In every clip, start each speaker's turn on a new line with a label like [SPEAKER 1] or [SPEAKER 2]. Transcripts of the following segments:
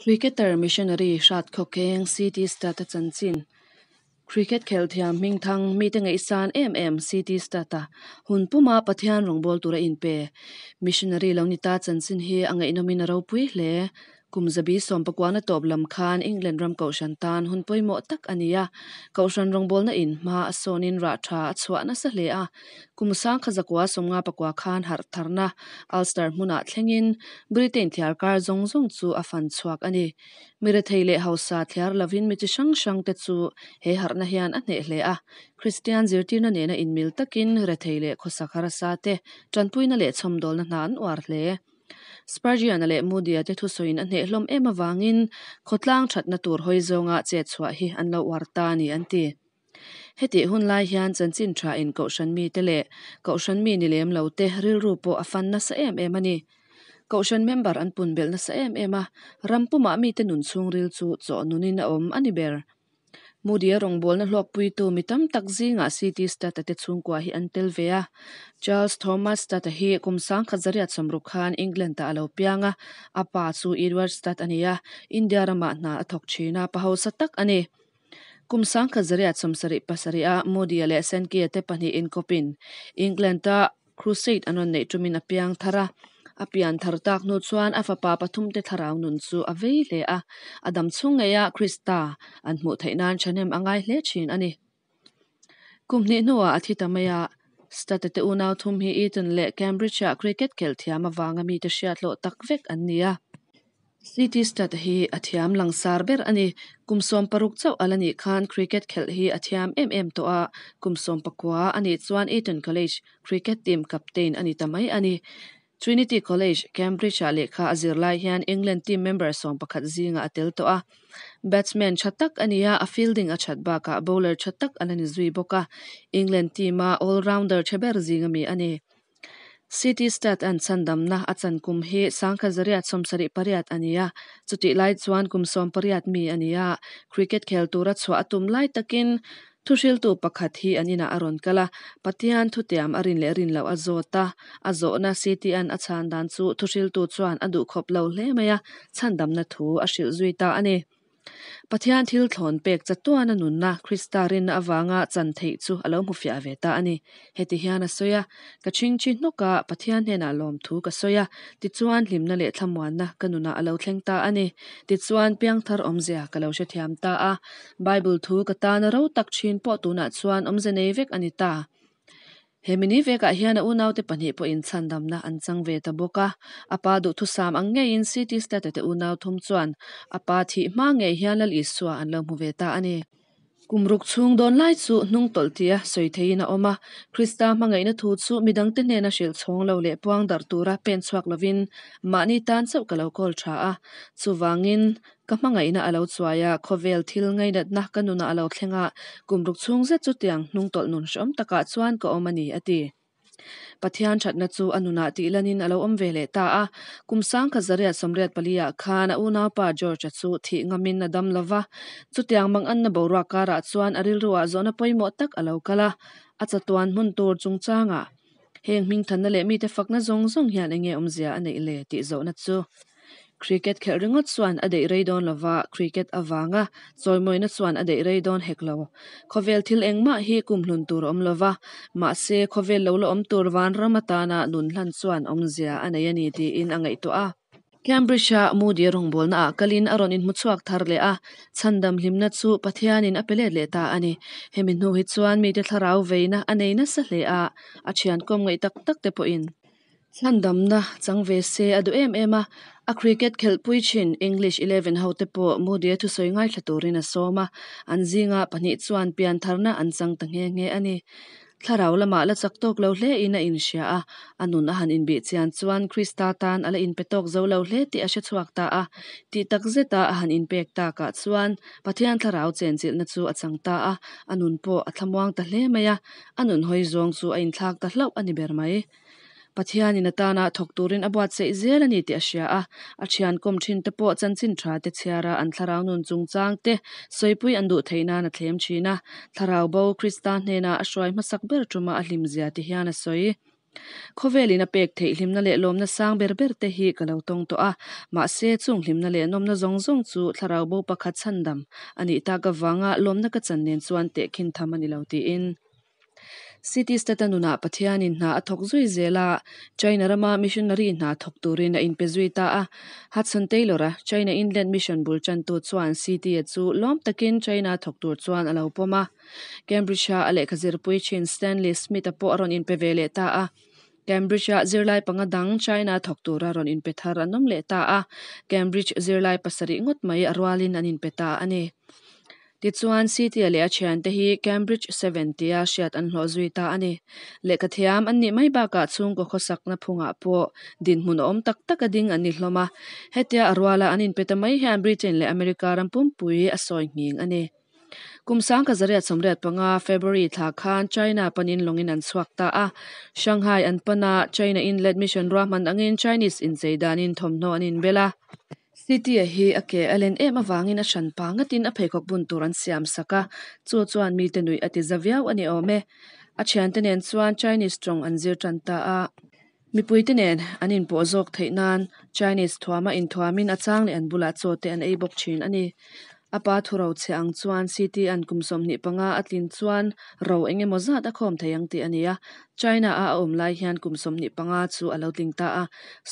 [SPEAKER 1] Cricketer missionary hrat khawkheng CT Stutt-a chanchin. Cricket khelthiam hmingthang mite ngaihsan em em CT Stutt-a hun puma Pathian rawngbâwl tura inpe missionary lo ni ta chanchin hi a ngaihnawmin a ropui hle. Kum zabi sawmpakuana tawp lam khan England ram kohhran tan hun pawimawh tak a ni a, kohhran rawngbawlna in hma a sawnin rah tha a chhuah nasa hle a. Kum sangkha zakua sawmnga pakua khan harh tharna Ulster hmunah thlengin Britain thiar kar zawng zawng chu a fan chhuak a ni. Mi rethei leh hausa thliar lovin mi chi hrang hrang te chu he harhna hian a hneh hle a. Kristian zirtirna nena inmil takin rethei leh khawsak harsa te tanpuina leh chhawmdawlna hna an uar hle. Spurgeon-a leh Moody-a te thusawiin a hneh hlawm em avangin khawtlang thatna tur hawi zawnga chet chhuah hi an lo uar ta a ni an ti. Hetih hun lai hian chanchin tha in kohhran mite leh kohhran mi ni lem lo te rilru pawh a fan nasa em em a ni. Kohhran member an pun belh nasa em em a, ram pumah mite nun chhungril chu chaw nunin a awm a ni ber. Moody-a rawngbawlna hlawkpuitu mi tam tak zingah CT Stutt-a te chhungkua hi an tel ve a. Charles Thomas Stutt-a hi kum sangkhat zariat sawmruk khan England-ah a lo piang a, a pa chu Edward Stutt a ni a, India ramah hna a thawk thin a, pa hausa tak a ni. Kum sangkhat zariat sawmsarih pasarih-a Moody-a leh Sankey-a te pahnih inkawpin England-a Crusade an rawn neih tumin a piang thar a. A pian thar tak hnu chuan a fapa pathumte thlarau nun chu a vei hle a, a dam chhung ngeia Krista an hmuh theih nan thahnem a ngai hle thin a ni. Kum hnih hnuah a thi ta mai a, State te unau thum hi Eton leh Cambridge-ah cricket khelh thiam avanga mite hriat hlawh tak vek an ni a. CT Stutt hi a thiam langsar ber a ni. Kum 16 chauh a la nih khan cricket khelh hi a thiam em em tawh a, kum 19 a nih chuan Eton College cricket team captain a ni ta mai a ni. Trinity College, Cambridge-ah lehkha a zir lai hian England team member 11 zingah a tel tawh a. Batsman tha tak a ni a, a fielding a that bakah bowler tha tak a la ni zui bawk a, England team-a all-rounder tha ber zinga mi a ni. CT Stutt an chhandamna a chan kum hi sangkhat zariat 78 a ni a, chutih lai chuan kum 18 mi a ni a, cricket khel tura chhuah a tum lai takin thuhriltu pakhat hi an inah a rawn kal a, Pathian thutiam a rin leh rin loh a zawt a, a zawhna CT an a chhan dan chu thuhriltu chuan a duhkhawp lo hle mai a, chhandamna thu a hrilh zui ta a ni. Pathian thil thlawn pek chatuan a nunna Krista rinna avanga chan theih chu a lo hmu fiah ve ta a ni. Heti hian a sawi a, Ka chhingchhi hnawk a, Pathian hnenah lawmthu ka sawi a, tichuan hlimna leh thlamuanna ka nunah a lo thleng ta a ni. Tichuan piangthar awmzia ka lo hrethiam ta a, Bible thu ka tana ro tak thin pawh tunah chuan awmze nei vek a ni ta. He mini vekah hian a unaute pahnih pawhin chhandamna an chang ve ta bawk a. A pa duhthusam ang ngeiin CT State te unau thum chuan a pa thih hma ngei hian Lal Isua an lo hmu ve ta a ni. Kum ruk chhung dawn lai chu hnung tawlh tia sawi theiin a awm a. Krista hmangaihna thu chu midangte hnena hrilh chhawng lo leh puang darh tura pen chhuak lovin mahni tan chauh ka lo kawl tha a. Chuvangin Ka hmangaihna a lo chuai a, khawvel thil ngainatna ka nunah a lo thleng a, kum ruk chhung zet chutiang hnung tawlh nun hrehawm takah chuan ka awm a ni, a ti. Pathian thatna chu a nunah tih lanin a lo awm ve leh ta a, kum sangkhat zariat 84 ah khan a unaupa George-a chu thih ngamin a dam lo va, chutiang manganna boruak karah chuan a rilruah zawhna pawimawh tak a lo kal a, a chatuan hmun tur chungchangah heng hmingthanna leh mite fakna zawng zawng hian enge awmzia a neih le tih zawhna chu. Cricket khelh ringawt chuan a deih rei dawn lova, cricket avanga chawimawina chuan a deih rei dawn hek lo. Khawvel thil engmah hi kumhlun tur a awm lova, mahse khawvel lo la awm tur vanram atana nun hlan chuan awmzia a nei a ni tiin a ngaihtuah a. Cambridge-a Moody rawngbawlnaah kalin a rawn inhmu chhuak thar leh a, chhandam hlimna chu Pathianin a pe let leh ta a ni. Hemi hnu hi chuan mite thlarau veina a nei nasa hle a, a thian kawm ngaih tak tak te pawhin Chhandamna chang ve se a duh em em a, a cricket khelhpui thin English Eleven hote pawh Moody-a thusawi ngaithla turin a sawm a, an zinga pahnih chuan piantharna an chang ta nghe nghe a ni. Thlarau lamah la chak tawk lo hle in a inhria a, a nun a han inbih chian chuan Krista tan a la inpe tawk zo lo hle tih a hre chhuak ta a, tih tak zeta a han inpek takah chuan Pathian thlarau chenchilhna chu a chang ta a, a nun pawh a thlamuang ta hle mai a, a nun hawi zawng chu a inthlak ta hlauh a ni ber mai. Pathianin a tana thawk turin a buatsaih zel a ni tih a hria a, a thian kawm thin te pawh chanchin tha te chhiara an thlarau nun chungchang te sawipui an duh theih nan a thlem thin a, thlarau bo Krista hnena a hruai hmasak ber tuma a hlimzia ti hian a sawi. Khawvelin a pek theih hlimna leh lawmna sang ber ber te hi ka lo tawng tawh a, mahse chung hlimna leh nawmna zawng zawng chu thlarau bo pakhat chhandam a nih tak avanga lawmna ka chan nen chuan tehkhin tham a ni lo tiin City State-a nunah Pathianin hna a thawk zui zel a, China rama missionary hna thawk turin a inpe zui ta a. Hudson Taylor-a China Inland Mission bul tantu chuan City-a chu lawm takin China thawk tur chuan a lo pawm a. Cambridge-a a lehkha zirpui thin Stanley Smith-a pawh a rawn inpe ve leh ta a. Cambridge-a zirlai panga dang China thawk tura rawn inpe thar an awm leh ta a, Cambridge zirlai pasarih ngawt mai a rualin an inpe ta a ni. Tichuan, City-a leh a thiante hi Cambridge Seven tia hriat an hlawh zui ta a ni. Lehkha thiam an nih mai bakah chhungkaw khawsakna phungah pawh dinhmun awm tak taka ding an ni hlawm a. Hetia a ruala an inpe ta mai hian Britain leh America ram pumpui a sawi nghing a ni. Kum 1985 February thla khan China panin lawngin an chhuak ta a. Shanghai an pan a, China Inland Mission ruahman angin Chinese inchei danin thawmhnaw an inbel a. City-a hi a ke a len em avangin a hran pa ngatin a pheikhawk bun tur an siam sak a, chu chuan mite nuih a ti za viau a ni awm e. A thiante nen chuan Chinese tawng an zir tan ta a. Mipuite nen an inpawh zawk theih nan Chinese thuama inthuamin a chang leh an bulah chaw te an ei bawk thin a ni. A pa thu ro chhe ang chuan City-a'n kum 25 a tlin chuan ro eng emaw zat a khawm thei ang tih a ni a. China-a a awm lai hian kum 25 chu a lo tling ta a,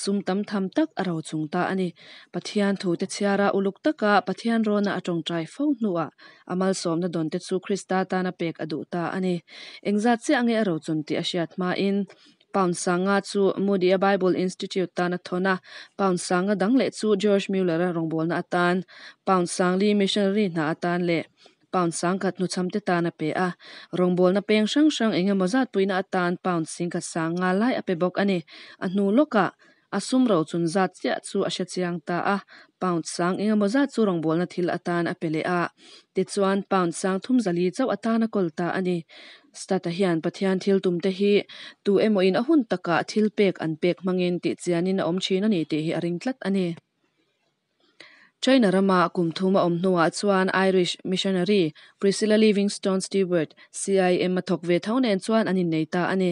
[SPEAKER 1] sum tam tham tak a ro chung ta a ni. Pathian thu te chhiara uluk taka Pathian rawna a tawngtai fo hnuah a malsawmna dawn te chu Krista tana pek a duh ta a ni. Engzat chiah nge a ro chun tih a hriat hmain Pound sanga chu Moody-a Bible Institute tan a thawn a, pound sanga dang leh chu George Mueller-a rawngbawlna atan, pound sangli missionary hna atan leh pound sangkhat hnuchhamte tan a pe a. Rawngbawlna peng hrang hrang eng emaw zat puihna atan pound singkhat sanga lai a pe bawk a ni. A hnu lawkah a sum rochun zat chiah chu a hre chiang ta a, pound sang eng emaw zat chu rawngbawlna thil atan a pe leh a, tichuan pound sang thum zali chauh atan a kawl ta a ni. Stutt-a hian Pathian thil tumte hi tu emawin a hun takah thil pek an pek hmangin tih chianin a awm thin a ni tih hi a ring tlat a ni. China rama kum thum a awm hnuah chuan Irish missionary Priscilla Livingstone Stewart, CIM a thawk ve tho nen chuan an innei ta a ni.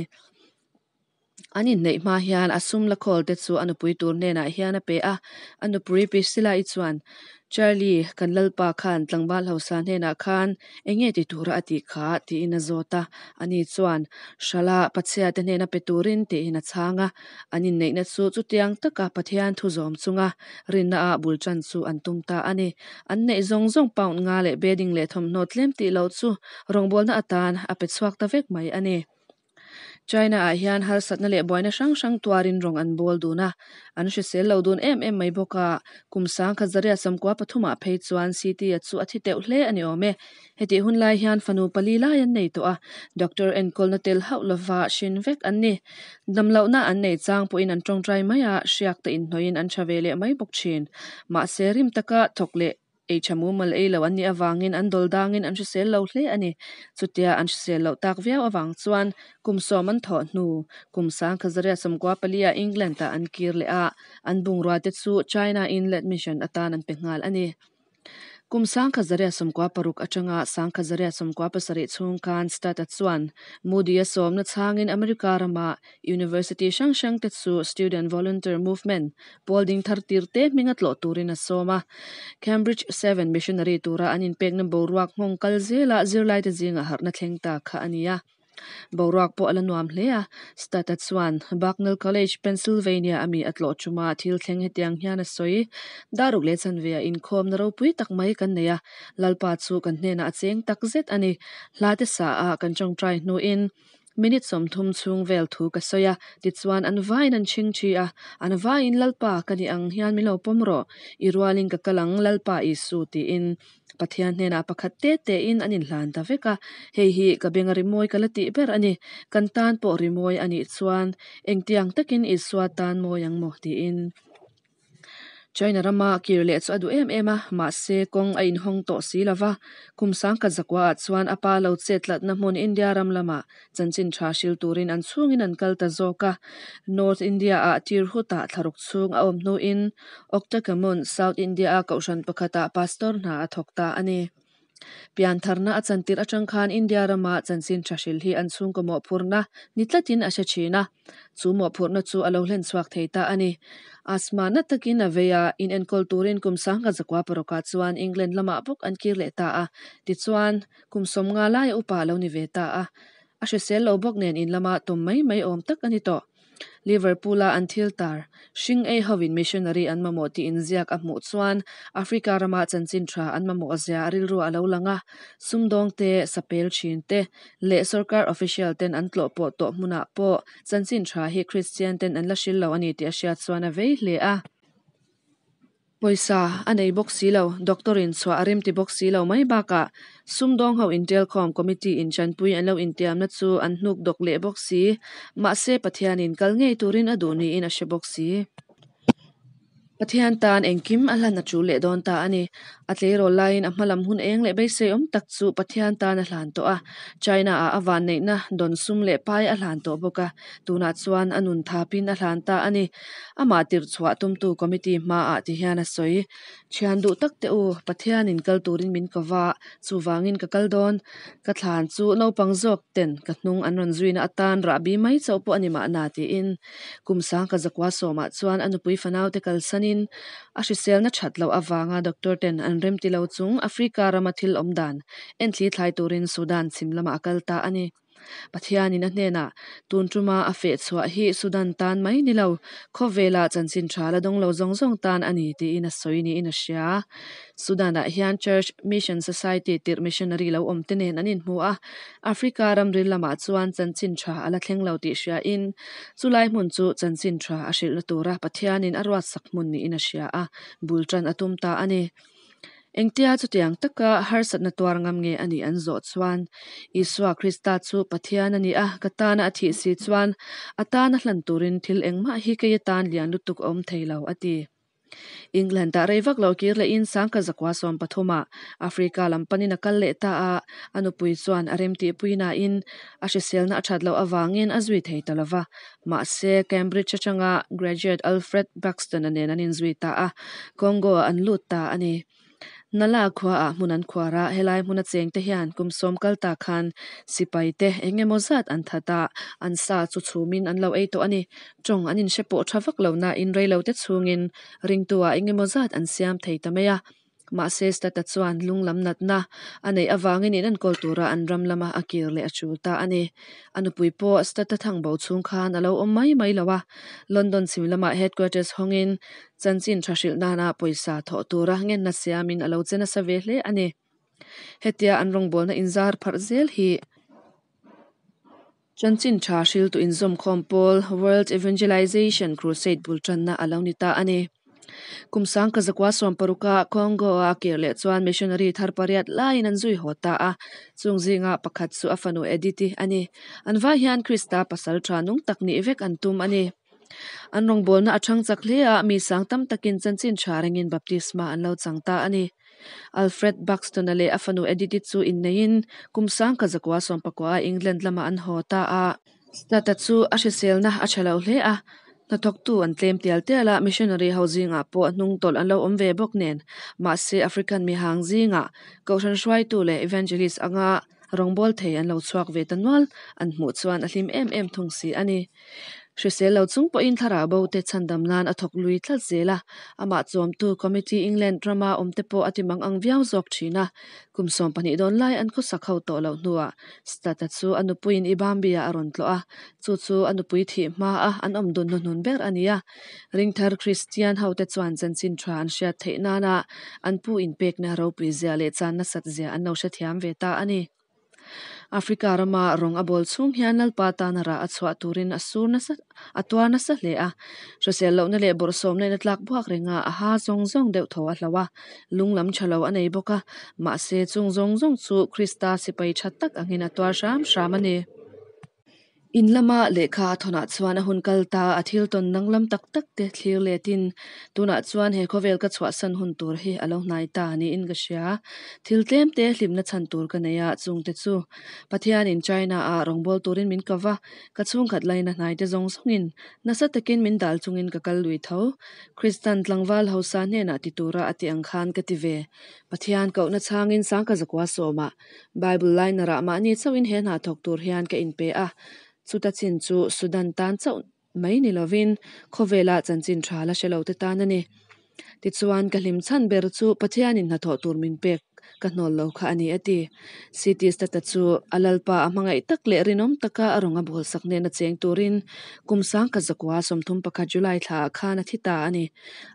[SPEAKER 1] An inneih hma hian a sum la khawl te chu a nupui tur hnenah hian a pe a. A nupui Priscilla-i chuan, Charlie, kan lalpa khan tlangval hausa hnenah khan eng nge ti tura a tih kha? tiin a zawt a. Ani chuan, Hrala, pachhia te hnena pe turin tiin a chhang a. An inneihna chu chutiang taka Pathian thu zawm chunga rinna ah bul tan chu an tum ta a ni. An neih zawng zawng pound nga leh bedding leh thawmhnaw tlem tih loh chu rawngbawlna atan a pe chhuak ta vek mai a ni. China-ah hian harsatna leh buaina hrang hrang tuarin rawng an bawl dun a, an hrisel lo dun em em mai bawk a. Kum 1993 ah phei chuan City-a chu a thi teuh hle a ni awm e. Hetih hun lai hian fanu pali lai an nei tawh a, doctor enkawlna tel hauh lova hrin vek an ni. Damlohna an nei chang pawhin an tawngtai mai a, hriak te inhnawhin an tha ve leh mai bawk thin. Mahse rim taka thawk leh Ei tha mumal ei lo an nih avangin an dawl dangin an hrisel lo hle a ni. Chutia an hrisel loh tak viau avang chuan kum sawm an thawh hnu kum 1994 ah England-ah an kir leh a, an bungrua te chu China Inland Mission atan an pe nghal a ni. Kum 1996 atanga 1997 chhung khan Stutt-a chuan Moody-a sawmna chhangin America rama University hrang hrang te chu Student Volunteer Movement pawl ding thar tir te hminga tlawh turin a sawm a. Cambridge Seven Missionary tura an inpekna boruak nghawng kal zela zirlaite zingah harhna thleng ta kha a ni a. Boruak pawh a la nuam hle a. Stutt-a chuan Bucknell College, Pennsylvania a mi a tlawh ṭuma thil thleng hetiang hian a sawi. Daruk leh chanve ah inkhawmna ropui tak mai kan nei a, Lalpa chu kan hnenah a cheng tak zet a ni. Hla te sa ah kan ṭawngṭai hnuin Minute 30 chhung vel thu ka sawi a, tichuan an vaiin an chhing thi a, an vaiin Lalpa ka nih ang hian min lo pawm rawh, i rualin ka kal ang Lalpa Isu tiin Pathian hnenah pakhat te tein an inhlan ta vek a, hei hi ka benga rimawi ka la tih ber a ni, kan tan pawh rimawi a nih chuan engtiang takin Isua tan mawi ang maw tiin. China rama kir leh chu a duh em em a, mahse kawng a inhawng tawh si lo va. Kum 1900 ah chuan a pa lo chet tlatna hmun India ram lamah chanchin tha hril turin an chhungin an kal ta zawk a. North India-ah Tirhut-ah thlaruk chhung a awm hnuin Oktakamon, South India-a kohhran pakhatah pastor hna a thawk ta a ni. Piantharna a chantir atang khan India rama chanchin tha hril hi an chhungkaw mawhphurhna ni tlatin a hre thin a, chu mawhphurhna chu a lo hlen chhuak thei ta a ni. Asthma na takin a vei a, inenkawl turin kum 1906ah chuan England lamah bawk an kir leh ta a, tichuan kum 50 laia upa a lo ni ve ta a. A hrisel lo bawk nen in lama tawm mai mai awm tak a ni tawh. Liverpool-a an thil tar, hring ei hovin missionary an mamawh tih inziak a hmuh chuan Africa rama chanchin tha an mamawh zia a rilru a lo lang a. Sumdawng te, sapel thin te leh sorkar official ten an tlawh pawh tawh hmunah pawh chanchin tha hi Kristian ten an la hril lo a ni tih a hriat chuan a vei hle a. Pawisa a nei bawk si lo, doctor in chhuah a remti bawk si lo mai bakah sumdawng ho intelkhawm committee in chanpui an lo intiamna chu an hnuk dawk leh bawk si. Mahse Pathianin kal ngei turin a duh niin a hre bawk si. Pathian tan engkim a hlan a tul leh dawn ta a ni. A tleirawl laiin a hmalam hun eng leh beiseiawm tak chu Pathian tan a hlan tawh a. China ah a vanneihna dawn sum leh pai a hlan tawh bawk a, tunah chuan a nun thapin a hlan ta a ni. Amah tirh chhuah tumtu committee hmaah ti hian a sawi, Thian duh tak teh u, Pathianin kal turin min ko va, chuvangin ka kal dawn. Ka thlan chu naupang zawk ten ka hnung an rawn zuina atan rahbi mai chauh pawh a ni mahna tiin kum 19 sawmah chuan a nupui fanaute kalsanin a hriselna that loh avanga doctor ten an remti lo chung Africa rama thil awm dan enthli thlai turin Sudan chhim lamah a kal ta a ni. Pathianin a hnenah, Tun tuma a feh chhuah hi Sudan tan mai ni lo, khawvela chanchin tha la dawng lo zawng zawng tan a ni tiin a sawi niin a hria. Sudan-ah hian Church Mission Society tirh missionary lo awmte nen an inhmu a, Africa ramri lamah chuan chanchin tha a la thleng lo tih hriain, chulai hmun chu chanchin tha a hrilhna tura Pathianin a ruatsak hmun niin a hria a, bul tan a tum ta a ni. Engtia chutiang taka harsatna tuar ngam nge a nih an zawh chuan, Isua Krista chu Pathian a ni a, ka tana a thih si chuan a tana hlan turin thil engmah hi kei atan lian lutuk a awm thei lo, a ti. England-ah rei vak lo kir lehin 1913-ah Africa lam panin a kal leh ta a, a nupui chuan a remtihpui nain a hriselna a that loh avangin a zui thei ta lo va. Mahse, Cambridge atanga graduate Alfred Buxton-a nen an inzui ta a, Congo-ah an lut ta a ni. Nala khuaah hmun an khuar a, helai hmuna chengte hian kum sawm kal ta khan sipaite eng emaw zat an that a, an sa chu chhumin an lo ei tawh a ni. Tawng an inhre pawh tha vak lo nain reilote chhungin ringtu-ah eng emaw zat an siam thei ta mai a. Mahse, Stata chuan lung lam natna a neih avangin in enkawl tura an ram lama a kir leh a tul ta a ni. A nupui pawh Stata thangbo chhung khan a lo awm mai mai lo a, London chhim lamah headquarters hawngin chanchin tha hrilh nana pawisa thawh tura ngenna siamin a lo che nasa ve hle a ni. Hetia an rawngbawlna inzar pharh zel hi Chanchin tha hriltu inzawmkhawm pawl World Evangelization Crusade bul tanna a lo ni ta a ni. Kum 1960 a Congo-a a kir leh chuan missionary thar pariat laiin an zui haw ta a, chung zinga pakhat chu a fanu Edith-i a ni. An vai hian Krista pasal tha nung tak nih vek an tum a ni. An rawngbawlna a chhang chak hle a, mi sang tam takin chanchin tha rengin baptisma an lo chang ta a ni. Alfred Buxton-a leh a fanu Edith-i chu inneiin kum 1919-ah England lamah an haw ta a. Stata chu a hriselna a tha lo hle a, hnathawktu an tlem tial tial a, missionary ho zingah pawh hnung tawlh an lo awm ve bawk nen. Mahse, African mihang zingah Kohhran hruaitu leh evangelist anga Rawngbâwl thei an lo chhuak ve ta nual an hmuh chuan a hlim em em thung si a ni. Hrisel lo chung pawhin thlarau bo te chhandam nan a thawk lui tlat zel a, amah chawmtu Committee England rama awmte pawh a ti mang ang viau zawk thin a. Kum 12 dawn lai an khawsak ho tawh loh hnuah Stata chu a nupuiin Ibambi-ah a rawn tlawh a, chu chu a nupui thih hmaa an awm dun hnuhnun ber a ni a. Ringthar Kristian hote chuan chanchin tha an hriat theih nana an pu inpekna ropui zia leh chan nasat zia an lo hrethiam ve ta a ni. Africa rama rawng a bawl chhung hian Lalpa tana rah a chhuah turin a sur nasa a tuar nasa hle a. Hrisel lohna leh bawrhsawmna in a tlak buak reng a, a ha zawng zawng deuh tho a hlo a, lung lam tha lo a nei bawk a, mahse chung zawng zawng chu Krista sipai tha tak angin a tuar hram hram a ni. In lama lehkha a thawnah chuan a hun kal ta a thil tawn danglam tak tak te thlir letin tunah chuan he khawvel ka chhuahsan hun tur hi a lo hnai ta niin ka hria. Thil tlem te hlimna chhan tur ka nei a, chungte chu Pathianin China ah rawngbâwl turin min kava, ka chhungkhat laina hnai te zawng zawngin nasa takin min dal chungin ka kal lui tho. Kristan tlangval hausa hnenah ti tura a tih ang khan ka ti ve. Pathian kohna chhangin sangka zakua sawmah Bible liner ah mahni chauhin he hna thawk tur hian ka inpe a, chuta chin chu Sudan tan chauh mai ni lovin khawvela chanchin tha la hre lo te tan a ni. Tichuan ka hlim chhan ber chu Pathianin hnathawh tur min pek ka hnawl lo kha a ni a ti. CT Stata chu a lalpa a hmangaih tak leh rinawm taka a rawn a bawlsak nena cheng turin kum sangka zakua 31 July thla ah khan a thi ta a ni.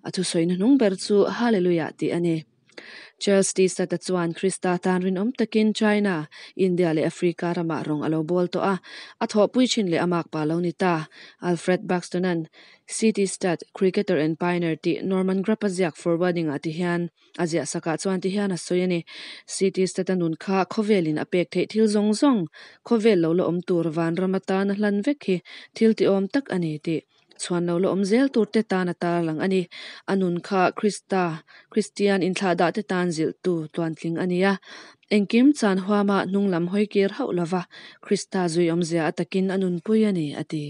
[SPEAKER 1] A thusawi hnuhnung ber chu Hallelujah tih a ni. Charles T. Sata chuan Krista tan rinawm takin China, India leh Africa ramah rawng a lo bawl tawh a, a thawhpui thin leh a makpa lo ni ta. Alfred Buxton-a'n CT Studd, Cricketer and Pioneer tih Norman Grubb-a ziak forwarding-ah ti hian a ziah sakah chuan ti hian a sawi a ni. CT Studd-a nun kha khawvelin a pek theih thil zawng zawng, khawvel lo la awm tur vanram atana hlan vek hi thil tiawm tak a ni tih Chhuan lo la awm zel tur te tan a tarlang a ni. A nun kha Krista, Kristian inthlahdah te tan zilhtu tluantling a ni a. Engkim chan huama hnung lam hawi kir hauh lova Krista zui awmzia a takin a nunpui a ni, a ti.